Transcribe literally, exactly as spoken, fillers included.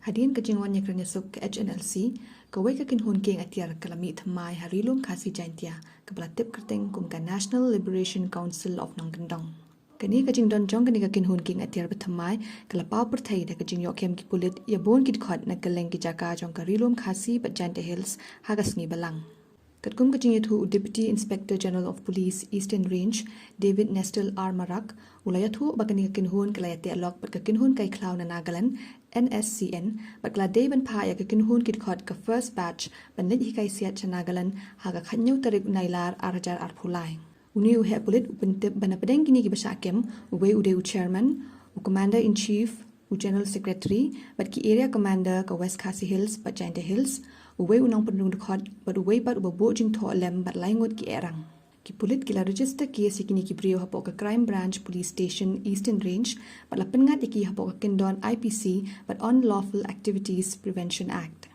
Hadien ka jingwan ïakren ïasuk ka HNLC, kawei ka kynhun kieng atiar ka la mih thymmai ha Ri-lum Khasi Jaintia, kaba la tip kyrteng kum ka National Liberation Council of Nongkyndong. Kane ka jingdon jong kane ka kynhun kieng atiar bathymmai ka la paw pyrthei da ka jingïoh kem ki pulit ïa bun ki dkhot na kylleng ki jaka jong ka Ri-lum Khasi bad Jaintia Hills ha ka sngi Balang. Katkum ka jingïathuh u Deputy Inspector General of Police, Eastern Range, David Nestle R Marak, u la ïathuh ba kane ka kynhun ka la ïateh lok bad ka kynhun kai khlaw na Nagaland, NSCN, bad ka la dei ban phah ïa ka kynhun ki dkhot ka First Batch ban leit hikai siat sha Nagaland ha ka khathynñiew tarik u Nailar ar hajar arphew lai. Une u heh pulit u pyntip ba napdeng kine kiba shah kem, uwei u dei u Chairman, u Commander in Chief, u General Secretary, bad ki Area Commander ka West Khasi Hills bad Jaintia Hills, uwei u nongpynrung dkhot bad uwei pat uba buh jingthoh lem bad lai ngut ki ehrang. Ki pulit ki la register case ïa kine ki briew hapoh ka Crime Branch Police Station, Eastern Range, bad la pynngat ïa ki hapoh ka kyndon IPC bad Unlawful Activities Prevention Act.